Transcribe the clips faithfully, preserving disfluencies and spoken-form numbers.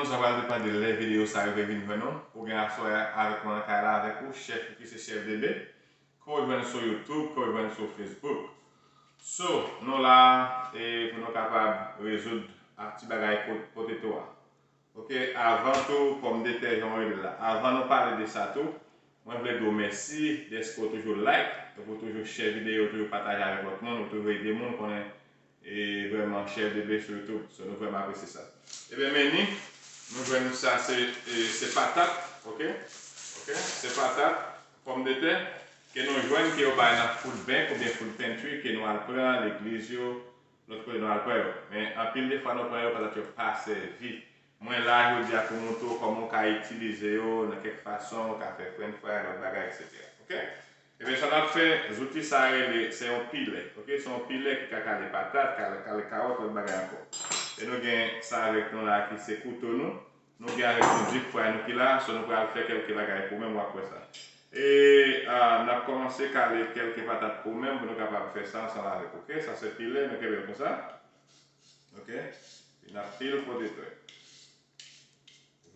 Sa pral depann de lè videyo sa yo vin jwenn nou. Ou gen aswè a avèk mwen nan kay la, avèk ou, chèf ou ki se chèf D B, ke w jwenn sou YouTube, ke w jwenn sou Facebook. So, nou la e pou nou kapab rezoud ak ti bagay po- poteto a. Ok, avan tou, pòmdetè jan w rele la. Avan nou pale de sa tou, mwen vle di w mèsi dèske w toujou like, epi w toujou share videyo, w toujou pataje avèk lòt moun, ou toujou ede moun konnen e vrèman share de blessure tou. So, nou vrèman apresye sa. Ebyen, men ni, nou jwenn sa, se, e, se patat, ok? Ok? Se patat, pòmdetè, ke nou jwenn ke yo bay nan food bank oubyen food pantry, ke nou al pran legliz yo, lòt kote nou al pran yo. Men anpil de fwa nou pran yo, patat yo pa sèvi. Mwen la jodi a pou montre w kòman w ka itilize yo nan kèk fason, w ka fè french fry, lòt bagay, etsetera. Ok? Ebyen, sa n ap fè, zouti sa a rele, se yon pilè. Ok? Se yon pilè ki ka kale patat, kale, kale kawòt, lòt bagay ankò. E nou gen sa avèk nou la ki se kouto nou. Nou gen avèk nou deep fry nou ki la, so nou pral fè kèlke bagay pou w menm, w ap wè sa. E a, n ap kòmanse kale kèlke patat pou w menm, pou nou kapab fè sa ansanm avèk ou. Ok? Sa se pilè, nou kenbe l konsa. Ok? Epi n ap pil poteto.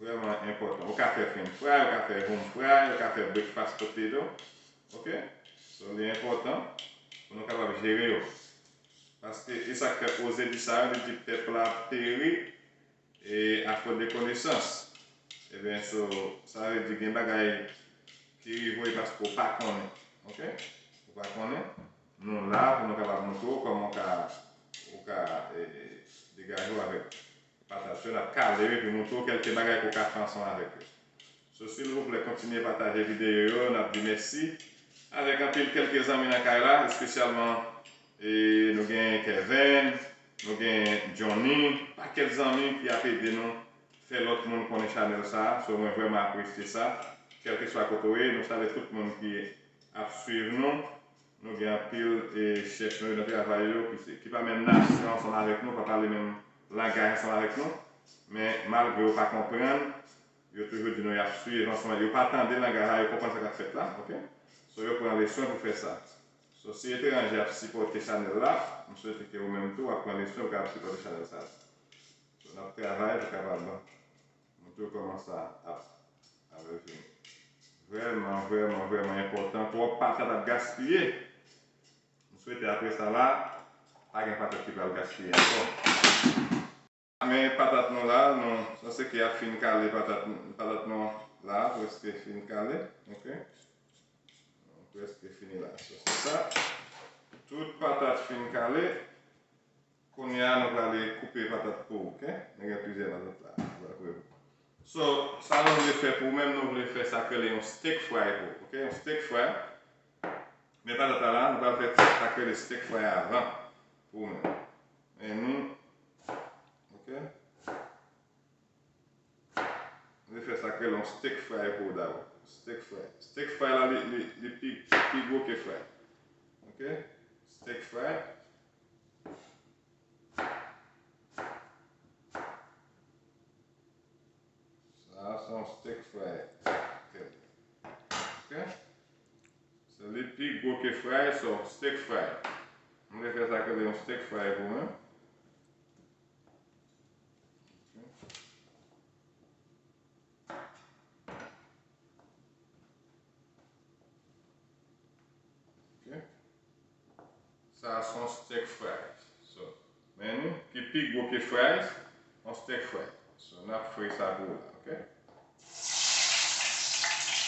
Vrèman enpòtan. Ou ka fè french fry, ou ka fè home fry, ou ka fè breakfast potato. Ok? So, li enpòtan pou nou kapab jere yo. Paske e sa k fè Oze di sa yo, li di pèp la ap peri e a fòt de konesans. Ebyen, so, sa vle di gen bagay ki rive w e paske w pa konnen. Ok? Ou pa konnen. Nou la pou nou kapab montre w kòman w ka, ou ka e, e, degaje w avèk patat yo. N ap kale yo epi montre w kèlke bagay ke w ka fè ansanm avèk yo. So, silvouplè, kontinye pataje videyo yo. N ap di mèsi avèk anpil kèlke zanmi nan kay la, espesyalman e, nou gen Kevin, nou gen Johnny, pakèt zanmi ki ap ede nou fè lòt moun konnen chanèl sa a. So, mwen vrèman apresye sa. Kèlkeswa kote w ye, nou salye tout moun ki ap swiv nou. Nou gen anpil e, chèf nou yo nan travay yo ki, se, ki pa menm nasyon ansanm avèk nou, pa pale menm langaj ansanm avèk nou. Men malgre yo pa konprann, yo toujou di nou y ap swiv ansanm. Yo pa tande langaj la, yo konprann sa k ap fèt la. Ok? So, yo pran le swen pou fè sa. So, si etranje ap sipòte chanèl la, m swete ke ou menm tou w ap pran le swen pou kapab sipòte chanèl sa. So, n ap travay pou kapab montre w kòman sa ap, ap vini. Vrèman, vrèman, vrèman enpòtan. Twòp patat ap gaspiye. M swete apre sa la, pa gen patat ki pral gaspiye ankò. Men patat nou la, nou sanse ke ap fin kale patat, patat nou la, prèske fin kale, ok? Nou prèske fini la. So, se sa. Tout patat fin kale. Kounye a, nou prale koupe patat pou ou, ok? Nou gen plizyè patat la. Nou prale koupe pou ou. So, sa nou vle fè pou ou menm, nou vle fè sa k rele yon steak fry pou ou, ok? Yon steak fry. Men patat la, nou pral fè sa k rele steak fry avan pou ou menm. Men nou, ok? Nou fè sa k rele yon steak fry pou ou dabò. Steak fry. Steak fry la, li, li, li pi, pi gwo ke fry. Ok? Steak fry. Sa a se yon steak fry. Ok? Se li pi gwo ke fry, so steak fry. Nou fè sa k rele yon steak fry pou mwen. Ok. Sa a se yon steak fries. So, men nou, ki pi gwo ke fries, yon steak fries. So, n ap fri sa pou ou la, ok?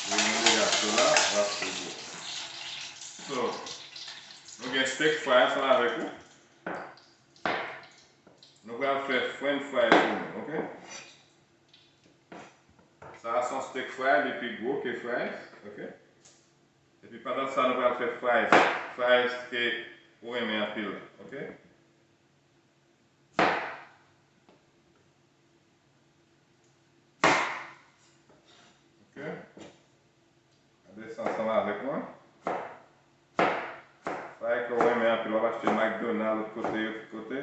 Ou mete gato la, w ap fri pou ou. So, nou gen steak fry ansanm avèk ou. Nou pral fè french fry pou nou, ok? Sa a se yon steak fry, li pi gwo ke fries, ok? Epi pandan sa, nou pral fè fries, fries ke ou renmen anpil la, ok? Ok. Gade sa ansanm avèk mwen. Sa e ke w renmen anpil, w ap achte McDonald, lòt kote yo, tout kote.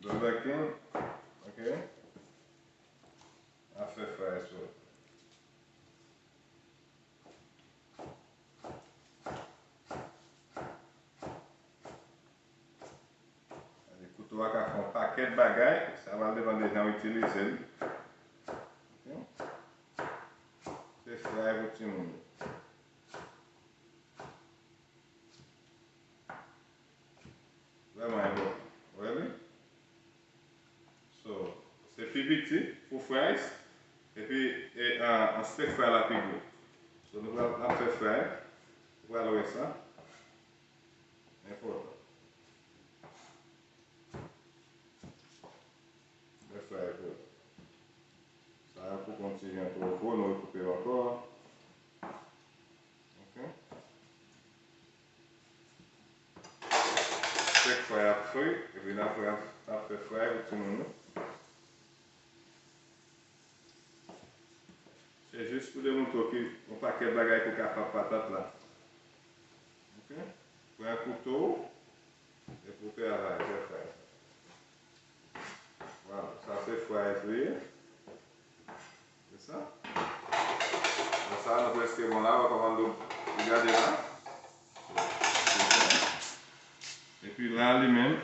Burger King. Ok. N ap fè fry sou. Gade kouto Ou ka fè yon pakèt bagay, sa va depann de jan w itilize l. Ok? Se fray pou timoun yo. Vrèman enpòtan. Ou wè li? So, se pi piti pou fries, epi e, an, an steak fry la pi gwo. So, nou pral ap fè fry, ou pral wè sa. Enpòtan. Fè fry pou. Sa a pou konn ti jan twò gwo, nou rekoupe l ankò. Ok. Fè fry ap fri, epi n ap, ap fè fry pou timoun yo. Se jis pou demontre w ki yon pakèt bagay pou ka fè patat la. Ok? Pran kouto w, epi w travay, fè fry. Vwala, sa se fries li ye. Se sa. Lè sa, nou prèske bon la, wè kòman dlo, gade la. Epi la, li menm,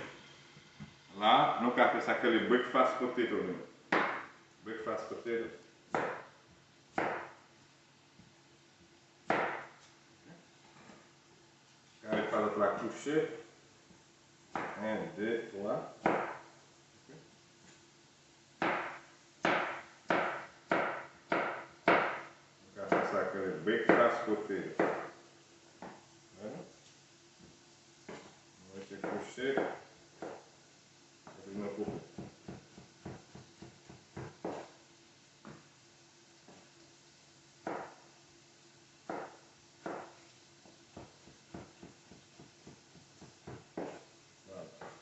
la, nou ka fè sa k rele breakfast potato li menm. Breakfast potato. Kare patat la kouche. En, de, twa. Ok. Nou ka fè sa k rele breakfast potato. Hein? Nou mete kouche. Epi nou koupe. Vwala.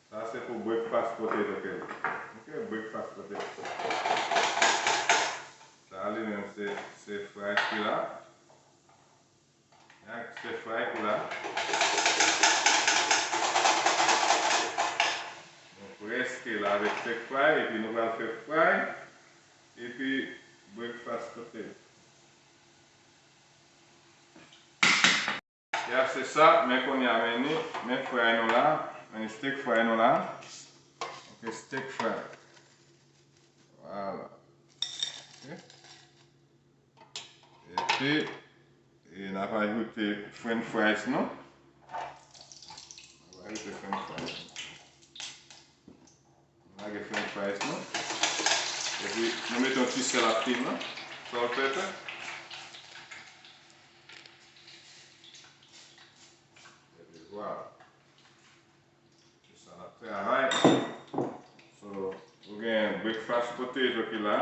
Sa se pou breakfast potato ke l ye. Ok, breakfast potato. Sa li menm se, se fries ki la. Ak se fry pou la. Nou prèske la avèk steak fry, epi nou pral fè fry, epi breakfast potato. Ya, se sa, men kounye a, men ni, men fry nou la, men ni steak fry nou la. Ok, steak fry. Vwala. Ok. Epi, e, n ap ajoute french fries nou. N ap ajoute french fries nou. Nou lage french fries nou. Epi, nou mete yon ti sèl ak piman. Salt, pepper. Epi, vwala. Se sa n ap travay. So, ou gen breakfast potato ki la,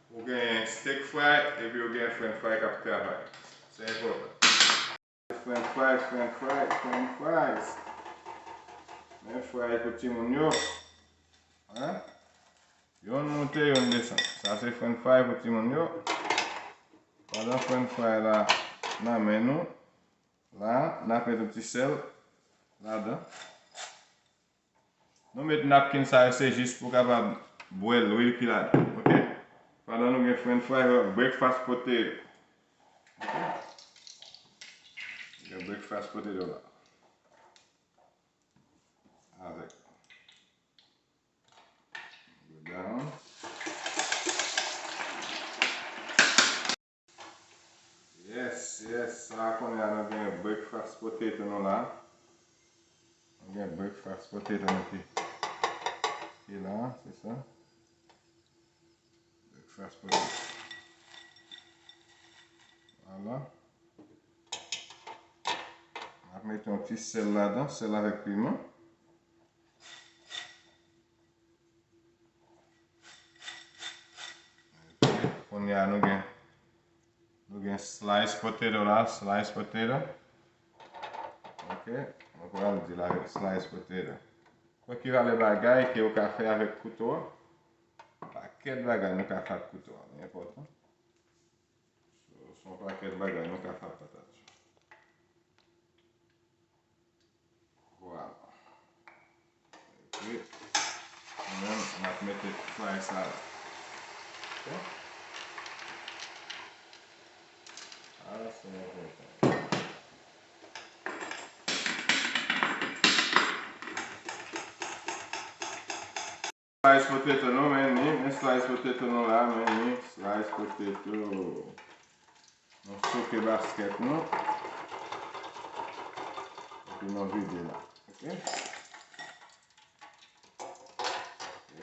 ou gen steak fry, epi ou gen french fry k ap travay. Se enpòtan. French fry, french fry, french fries. Men fry pou timoun yo. Hein? Youn monte, youn desann. Sa se french fry pou timoun yo. Pandan french fry la nan men nou, la, n ap met yon ti sèl ladan. Nou met napkin sa yo, se jis pou kapab bwè lwil ki ladan. Ok? Pandan nou gen french fry, breakfast potato. Ok? Gen breakfast potato la. Avèk. Go down. Yes, yes. Sa kounye a nou gen breakfast potato nou la. Nou gen breakfast potato nou ki, ki la, se sa. Breakfast potato. Vwala. N ap mete yon ti sèl ladan, sèl avèk piman. Kounye a nou gen, nou gen slice potato la, slice potato. Ok, nou pral di l avèk slice potato. Kwè ki valè bagay ke ou ka fè avèk kouto a. Pakèt bagay nou ka fè ak kouto a, li enpòtan. So, se yon pakèt bagay nou ka fè ak patat yo. Vwala. Epi, nou menm, n ap mete fry sa la. Ok? Sa, se yon bon fry. Slice potato nou, men ni, men slice potato nou la, men ni, slice potato. Nou souke basket nou. Epi nou vide la. Ok?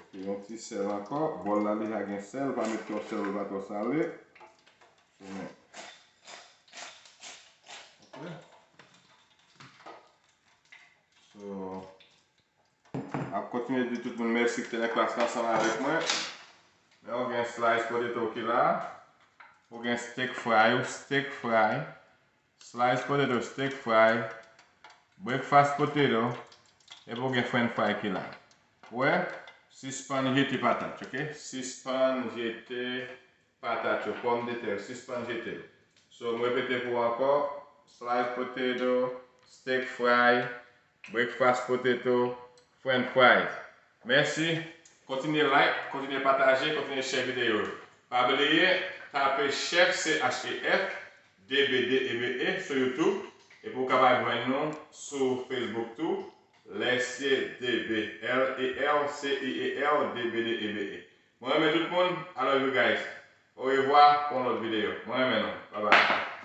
Epi yon ti sèl ankò. Bòl la deja gen sèl, pa met twòp sèl, pa twò sale. Men. Ok? So, ap kontinye di tout moun mèsi ki te nan klas la ansanm avèk mwen. Men ou gen slice potato ki la. Ou gen steak fry, ou steak fry. Slice potato, steak fry. Breakfast potato. Epi ou gen french fry ki la. Ou wè? Sispann jete patat, ok? Sispann jete patat yo, pòmdetè yo, sispann jete yo. So, m repete pou ou ankò, slice potato, steak fry, breakfast potato, french fries. Mèsi. Kontinye like, kontinye pataje, kontinye share videyo yo. Pa bliye, tape Chef, C H E F, D B D E B E sou YouTube, epi ou kapab jwenn nou sou Facebook tou, Lelcier D B, L E L C I E R D B D E B E. Mwen renmen tout moun. I love you guys. Orevwa pou yon lòt videyo. Mwen renmen nou. Bye bye.